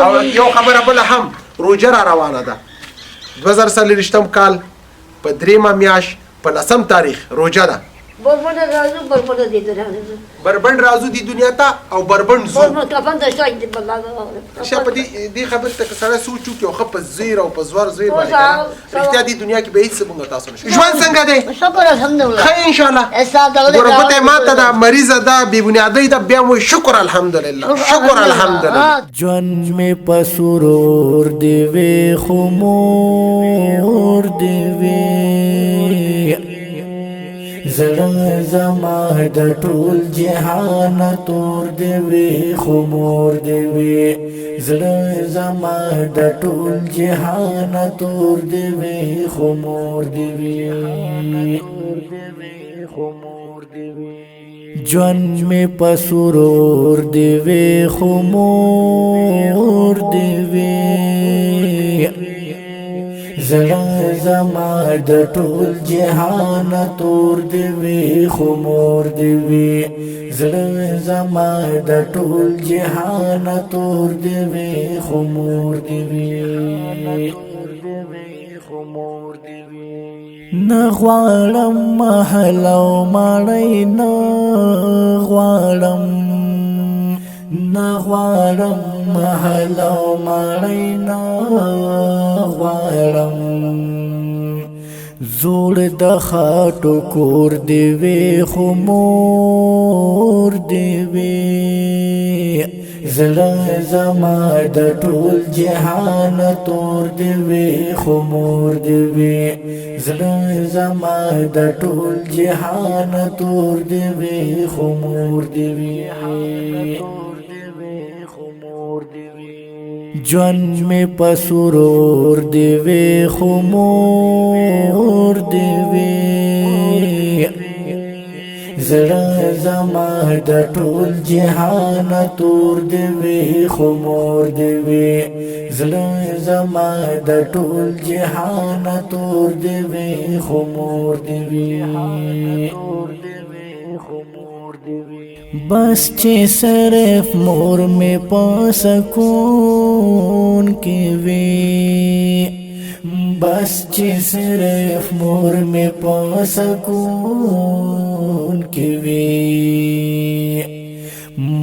او یو خبره بله هم، روژه را روانه ده. 2024 کال په درېیمه میاشت په 10 تاریخ روژه ده. بربنډ راځو، بربنډ دې دنیا ته. بربنډ راځو دې دنیا ته او بربنډ ځو. بربنډ کفن ته شای دې بلا. شه په دې دې خبرې ته که سړی سوچ وکړي او ښه په زیر او په زور زویر باندې که نه، رښتیا دې دنیا کې به هېڅ څه مونږ تاسو نشو. ژوند څنګه دی؟ شکر الحمدلله، ښه انشاءالله. ګوره ګوته یې ماته ده، مریضه ده، بې بنیادۍ ده، بیا مو شکر الحمدلله، شکر الحمدلله. ژوند مې په سرور دی وي خو مور دی وي، زړه زما د ټول جهان تور دی وي خو مور دی وي، زړه زما د ټول جهان تور دی وي خو مور دی وي. ژوند مې په سرور دی وي خو مور دی وي، زړه زما د ټول جهان تور دی وي خو مور دی وي، زړه زما د ټول جهان تور دی وي خو مور دی وي. نه غواړم محل او ماڼۍ، نه غواړم، نه غواړم محل او ماڼۍ، نه غواړم زوړ د خاټو کور دی وي خو مور دی وي، زړه زما د ټول جهان تور دی وي خو مور دی وي، زړه زما د ټول جهان تور دی وي خو مور دی وي. ژوند مې په سرور دی وي خو مور دی وي، زړه زما د ټول جهان تور دی وي خو مور دی وي، زړه زما د ټول جهان تور دی وي خو مور دی وي. بس چې صرف مور مې په سکون کې وي، بس چې صرف مور مې په سکون کې وي،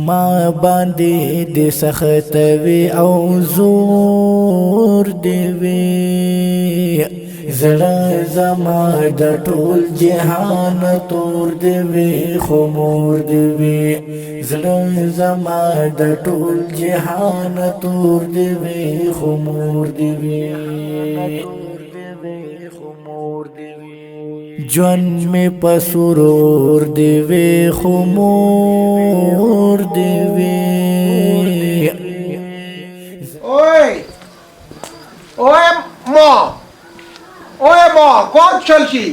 ما باندې د سخت وي او زور دی وي، زړه زما د ټول جهان تور دی وي خو مور دی وي، زړه زما د ټول جهان تور دی وي خو مور دی وي. ژوند مې په سرور دی وي خو مور دی وي. اوی اوی ما، اوی ما کود چل شي.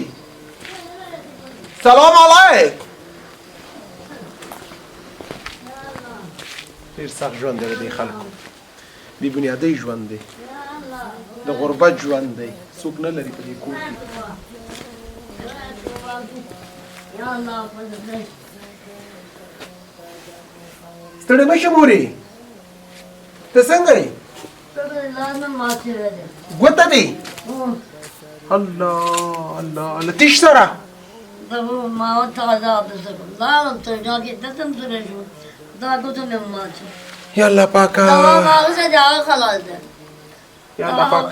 سلام علیک. ډېر سخت ژوند دی د خلکو، بې بنیادۍ ژوند دی، د غربت ژوند دی، څوک نه لري په دې کور کې. ستړی مه شې مورې، ته څنګه یې؟ ګوته دی الله الله الله تیش سره. یا الله پاکه، یا الله پاک،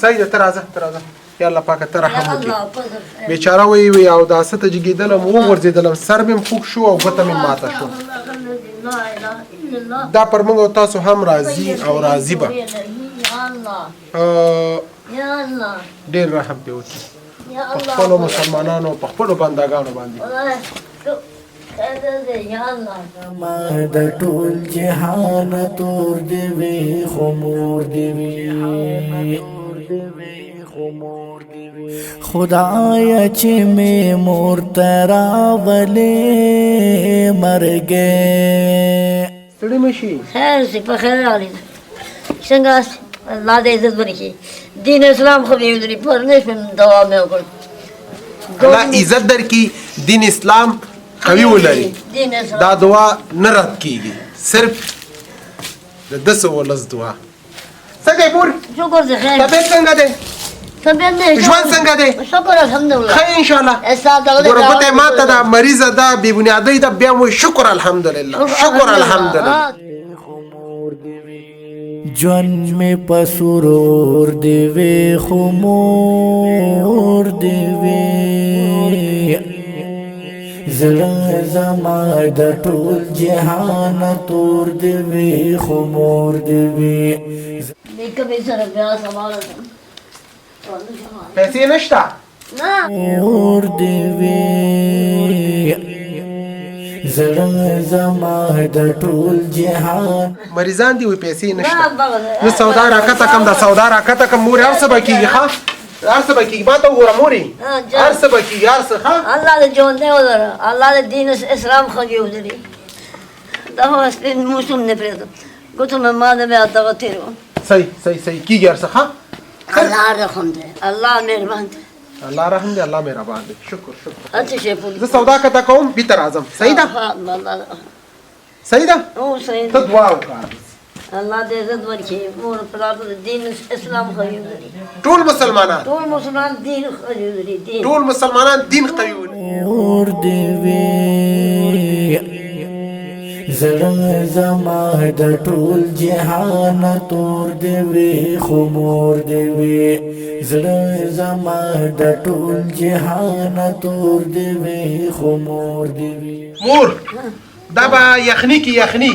صحیح ده، ته راځه، ته راځه. یا الله پاکه ته رحم وکړي. بیچاره وی وی او دا څه ته جګېدلم، وغورځېدلم، سر مې خوږ شو او ګوته مې ماته شو. دا پر موږ او تاسو هم راځي او راځي به. ډېر رحم پې وکړي په خپلو مسلمانانو، په خپلو بندګانو باندې. ما د ټول جهان تور دی وي خو مور دی وي، خدای چې مې مور ته راولې مرګې. ستړي مه شي. خیر سي، په خیر راغلي. څنګه یاست؟ الله دې عزت ورکړي. دین اسلام خو مې ولري، پر نه شم دوام مې وکړ. الله عزت درکړي، دین اسلام قوي ولري، دا دعا نه رد کیږي. صرف د دسه ولس دعا. څنګه یې مور؟ شکر دی خیر. طبیعت څنګه دی؟ طبیعت دی. ژوند څنګه دی؟ شکر الحمدلله. ښه ان شاء الله. ګوره ګوته یې ماته ده، مریضه ده، بې بنیادۍ ده، بیا مو شکر الحمدلله، شکر الحمدلله. ژوند مې په سرور دی وي خو مور دی وي، زړه زما د ټول جهان تور دی وي خو مور دی وي. نیکه مې سره بیا سوال پیسې نشته؟ نه. مور دی وي، زړه زما د ټول جهان. مریضان دي وي، پیسې نشته. زه سودا راکته کم، دا سودا راکته کم مورې، هر څه به کېږي. ښه هر څه به کېږي، ما ته وګوره مورې، هر څه به کېږي، هر څه. ښه الله دې ژوندی ولره، الله دې دین اسلام ښه ولري. دا خو سپین موسم نه پرېږدم، ګوتو مې ما نه بیا دغه تېر و. صحیح صحیح صحیح کېږي هر څه. ښه الله رحم دی، الله مهربان دی، الله رحم دی، الله مهربان دی. شکر شکر. هر څه شی پوه. زه سودا کته کوم، بیرته راځم. صحیح ده؟ صحیح ده؟ صحیح. ته دعا وکړه. الله دې عزت ورکړي مور پلار ته، دین اسلام قوي ولري. ټول مسلمانان، ټول مسلمان دین قوي ولري، ټول مسلمانان دین قوي ولري. مور دی وي، زړه زما د ټول جهان تور دی وي خو مور دی وي، زړه زما د ټول جهان تور دی وي خو مور دی وي. مور دا به یخني کې یخني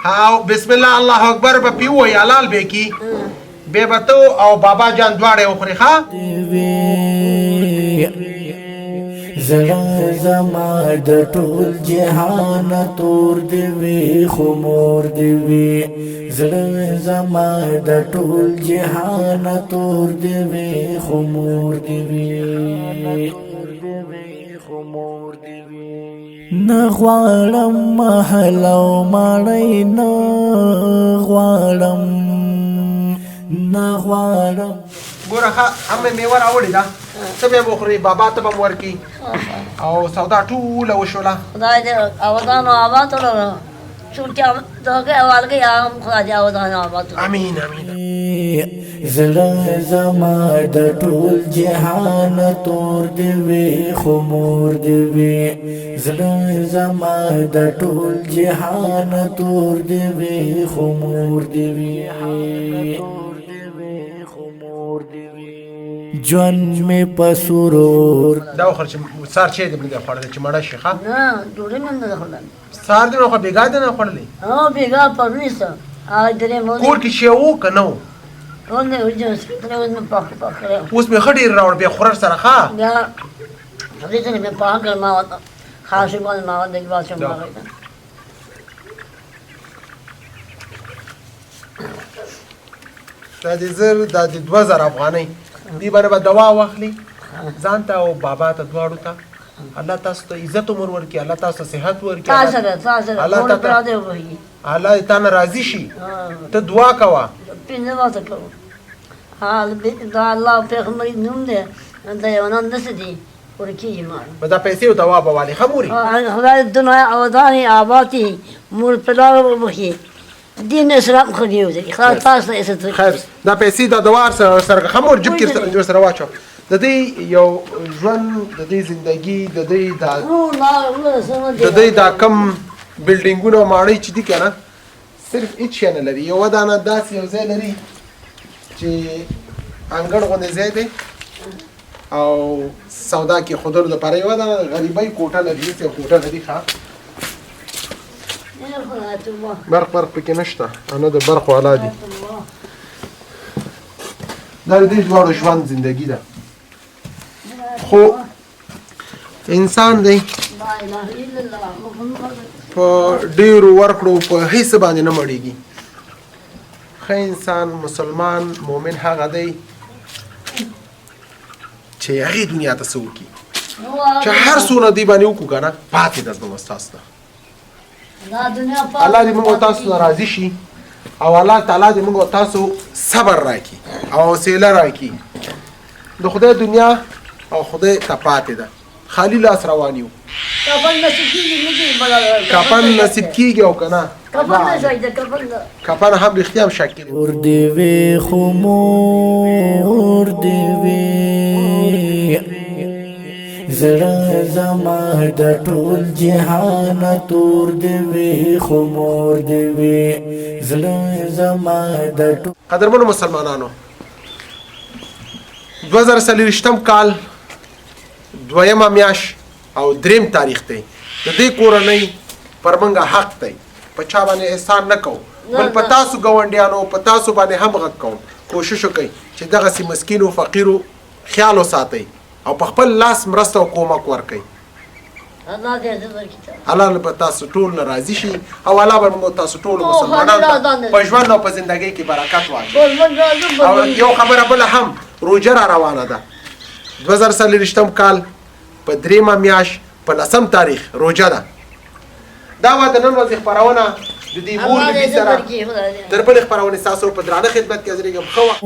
او بسم الله الله اکبر به پې ووایي، حلال به یې کړي، بیا به ته او بابا جان دواړه یې وخورې. ښه زړه زما د ټول جهان تور دی وي خو مور دی وي، زړه زما د ټول جهان تور دی وي خو مور دی وي. نه غواړم محل او ماڼۍ، نه غواړم، نه غواړم. ګوره ښه هم مې مېوه راوړې ده، څه به وخورې، بابا ته به هم ورکړي او سودا ټوله وشوله. خدای دې آبادان او آباد ولره، څوک چې دغه احوال کوي هغه هم خدای دې آبادان او آباد ولره. امین امین. زړه زما د ټول جهان تور دی وي خو مور دی وي، زړه زما د ټول جهان تور دی وي خو مور دی وي. ژوند مې په سرور. دا وخوره چې سهار چای دې نه دی خوړلی چې مړه شي. ښه نه ډوډۍ مې نه ده خوړلې. سهار دې نه خوړلې، بېګا دې نه خوړلې؟ هو بېګا پروني څه هغه درې مو کور کې شی و که نه و؟ اوس مې ښه ډېر راوړ، بیا خورر سره. ښه بیا دې ته مې پاک کړ، ما ورته خاصې باندې ما ورته واچوم. دا دې 1000، دا دې 2000 افغانۍ دې باندې به دوا واخلي ځان ته او بابا ته دواړو ته. الله تاسو ته عزت عمر ورکړي، الله تاسو ته صحت ورکړي، الله الله تا نه راضي شي. ته دعا کوه. پنځه وخته کوه. دا الله پیغمبري نوم دی، دا یو نن داسې دی ورکېږي ما. به دا پیسې او دوا به والې. ښه مورې خدای دنیا آبادانې آبادي مور پلار وبخښي، دین اسلام ښه دی وزري. خدای تاسو ته عزت ورکړي. خیر دا پیسې دا دوا سره ښه مور جیب کې ورسره واچوه. د دې یو ژوند، د دې زندگی، د دې دا د دې دا کم بلډینګونه او ماڼۍ چې دي که نه، صرف هېڅ شی نه لري. یوه دانه داسې یو ځای لري چې انګړ غوندې ځای دی او سودا کې ښودلو دپاره یوه دانه غریبۍ کوټه لري، هېڅ یو کوټه لري. ښه برق برق پکې نشته، نه د برق والا دي. دا د دې دواړو ژوند زندګي ده. خو انسان دی په ډېرو ورکړو په هېڅ باندې نه مړېږي. ښه انسان، مسلمان، مؤمن هغه دی چې هغې دنیا ته څه وکړي، چې هر څونه دی باندې وکړو که نه پاتې ده زموږ ستاسو ده. الله دې موږ او تاسو نه راضي شي او الله تعالی دې موږ او تاسو صبر راکړي او حوصله راکړي. د خدای دنیا او خدای ته پاتې ده. خالي لاس روان یو، کفن نصیب کېږي کفن نصیب کېږي او که نه. کفن نه شای د کفن نه. کفن هم رښتیا هم شک دی. مور دی وی خو مور دی وی، زړه زما د ټول جهان تور دی وی خو مور دی وی، زړه زما د ټول. قدرمنو مسلمانانو، 2024 کال دویمه میاشت او دریم تاریخ دی. د دې کورنۍ پر موږ حق دی، په چا باندې احسان نه کوو، بل په تاسو ګاونډیانو په تاسو باندې هم غږ کوم. کوشش وکړئ چې دغسې مسکینو فقیرو خیال وساتئ او په خپل لاس مرسته او کومک ورکړئ. الله دې عزت ورکړي. الله به تاسو ټول نه راضي شي او الله به موږ تاسو ټول مسلمانانو ته په ژوند او په زندګۍ کې برکت واچوي. او یو خبره بله هم، روژه را روانه ده. 2024 کال په درېیمه میاشت په لسم تاریخ روژه ده. دا وه د نن ورځې خپرونه د دې مور بي بي سره. تر بلې خپرونې ستاسو په درانه خدمت کې حاضرېږم. ښه وخت.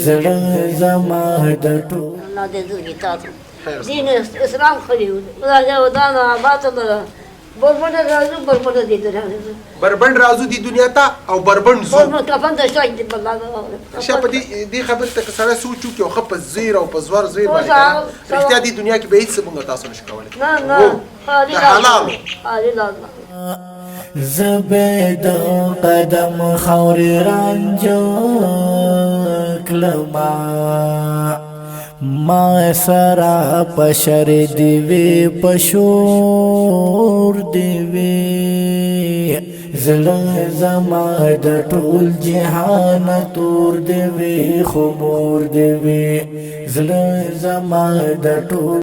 زړه زما د ټول. الله دې عزت ورکړي تاسو. دین اسلام خري خدای دې ودان آباد لره. بربنډ راځو، بربنډ دې دنیا. بربنډ راځو دې دنیا ته او بربنډ ځو. بربنډ کفن د شای دې بلا. شه په دې خبرې ته که سړی سوچ وکړي او ښه په زیر او په زور زویر باندې که رښتیا دې دنیا کې به هېڅ څه موږ تاسو نشو کولی. نه نه، د حلالو. زبید قدم خاورې رانجه کړمه، ما سره پشر دی وی پشور دی وی، زړه زما د ټول جهان تور دی وی خو مور دی وی، زړه زما د ټول.